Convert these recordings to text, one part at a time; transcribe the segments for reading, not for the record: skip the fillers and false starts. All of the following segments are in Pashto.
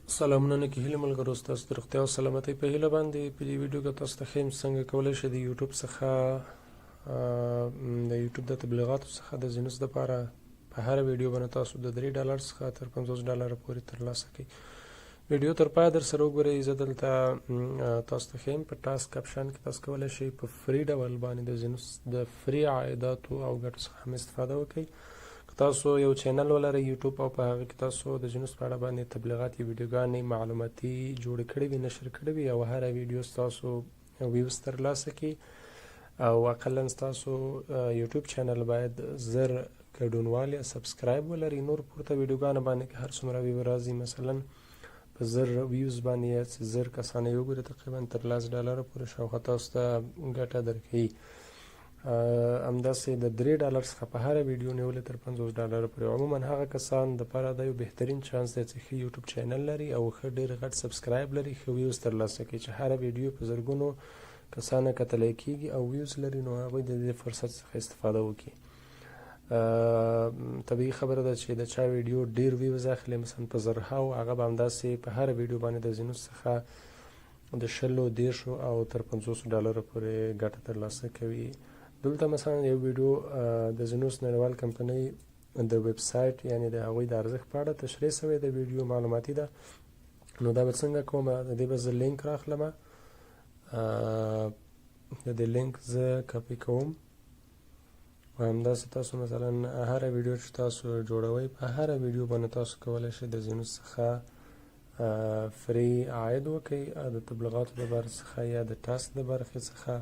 سلامونه نیکې هیلې ملګرو، ستاسو د روغتیا او سلامتۍ په هیله باندې په دې ویډیو کې تاسو ته ښیم څنګه کولی شئ د یوټیوب څخه، د یوټیوب د تبلیغاتو څخه د زینوس دپاره په هره ویډیو باندې تاسو د 3 ډالر څخه تر 50 ډالر پورې ترلاسه کړئ. ویډیو تر پایه در سره وګورئ. زه دلته تاسو ته ښیم، په task option کې تاسو کولی شئ په free ډول باندې د زینوس د free عایداتو او ګټو څخه هم استفاده وکړئ. که تاسو یو channel ولرئ یوټیوب او په هغه کې تاسو د زینوس په اړه باندې تبلیغاتي ویډیوګانې معلوماتي جوړې کړې وي، نشر کړې وي او هره ویډیو ستاسو views ترلاسه کړي او اقلا ستاسو یوټیوب channel باید 1000 ګډونوال یا subscribe ولري، نور پورته ویډیوګانو باندې که هر څومره view راځي، مثلا په 1000 views باندې یا 1000 کسان یې وګوري، تقریبا تر 10 ډالر پورې شاوخوا تاسو ته ګټه درکوي. همداسې د 3 ډالر څخه په هره ویډیو نیولې تر 50 ډالر پورې. عموما هغه کسان د پاره دا یو بهترین چانس دی چې ښه یوټیوب channel لري او ښه ډیر غټ subscribe لري، ښه views ترلاسه کوي، چې هره ویډیو په زرګونو کسانو کتلی کیږي او views لري، نو هغوی د دې فرصت څخه استفاده وکړي. طبیعي خبره ده چې د چا ویډیو ډیر views اخلي، مثلا په زرهاو، هغه به همداسې په هره ویډیو باندې د زینوس څخه د 20، 30 او تر 50 ډالرو پورې ګټه ترلاسه کوي. دلته مثلا یو ویډیو د زینوس نړیوال کمپنۍ د ویب سایټ، یعنی د هغوی د ارزښت په اړه تشریح شوې د ویډیو معلوماتي ده. نو دا به څنګه کوم؟ د دې به زه لینک راخلم، د دې لینک زه کاپي کوم. همداسې تاسو مثلا هره ویډیو چې تاسو جوړوئ، په هره ویډیو باندې تاسو کولی شئ د زینوس څخه free عاید وکړئ، د تبلیغاتو د برخې څخه یا د task د برخې څخه،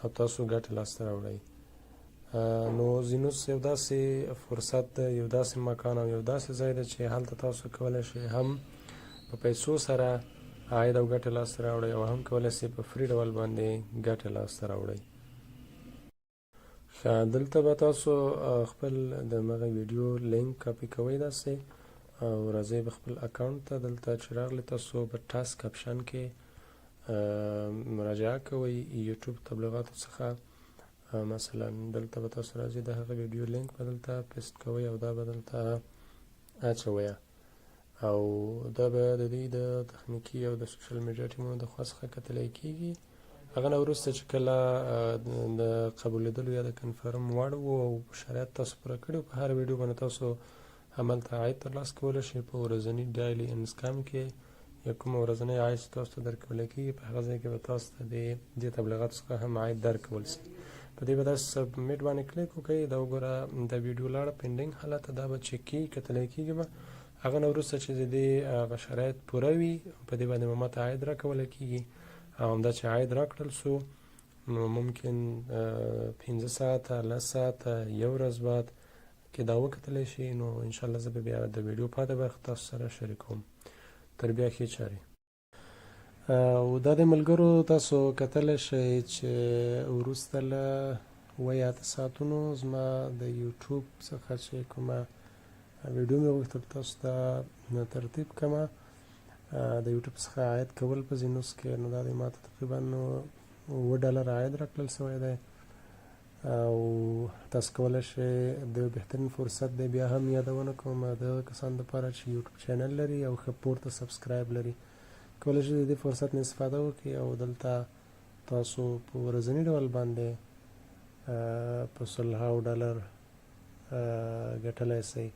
او تاسو ګټه لاسته راوړئ. نو زینوس یو داسې فرصت ده، یو داسې مکان او یو داسې ځای ده چې هلته تاسو کولی شئ هم په پیسو سره عاید او ګټه لاسته راوړئ او هم کولی شئ په free ډول باندې ګټه لاسته راوړئ. ښه، دلته به تاسو خپل د مغه ویډیو لینک کاپي کوئ داسې او راځئ به خپل account ته. دلته چې راغلی، تاسو په task option کې مراجعه کوئ یوټیوب تبلیغاتو څخه. مثلا دلته به تاسو راځئ، د هغه ویډیو لینک به دلته paste کوئ او دا به دلته اچوئ او دا به د دوی د تخنیکي او د social media ټیمونو د خوا څخه کتلی کیږي. هغه نه وروسته چې کله د قبولېدلو یا د confirm وړ وو او شرایط تاسو پوره کړي، په هر ویډیو باندې تاسو هملته عاید ترلاسه کولی شئ. په ورځني daily income کې یا کومه ورځنۍ عاید چې تاسو ته درکول کېږي، په هغه ځای کې به تاسو ته د دې تبلیغاتو څخه هم عاید درکول شي. په دې به داسې submit باندې کلیک وکړئ. دا وګوره، دا ویډیو لاړه pending حالت، دا به چک کېږي، کتلی کېږي به. هغه نه وروسته چې د دې هغه شرایط پوره وي، په دې باندې به ماته عاید راکول کېږي او همدا چې عاید راکړل سو، نو ممکن 5 ساعته، 10 ساعته، یو ورځ بعد کې دا وکتلی شي. نو انشاءالله زه به بیا د ویډیو پاتې برخه تاسو سره شریکوم. تر بیا، ښې چارې. او دا د ملګرو تاسو کتلی شئ چې وروسته له 7 یا 8 ساعتونو زما د یوټیوب څخه چې کومه ویډیو مې غوښتل تاسو ته ترتیب کړم، د یوټیوب څخه عاید کول په زینوس کې، نو دا د ماته تقریبا 7 ډالر عاید راکړل شوی دی. او تاسو کولی شئ، د بهترین فرصت دی. بیا هم یادونه کوم، د هغه کسانو لپاره چې یوټیوب channel لري او ښه پورته subscribe لري، کولی شئ د دې فرصت نه استفاده وکړئ او دلته تاسو په ورځني ډول باندې په سلهاو ډالر ګټلی شئ.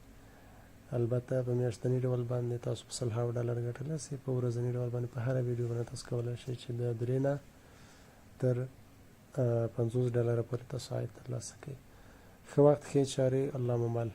البته په میاشتني ډول باندې تاسو په سلهاو ډالر ګټلی شئ. په ورځني ډول باندې په هره ویډیو باندې تاسو کولی شئ چې د 3 نه تر 50 ډالره پورې تاسو عاید ترلاسه کړئ. ښه وخت، ښې چارې، الله مو مل.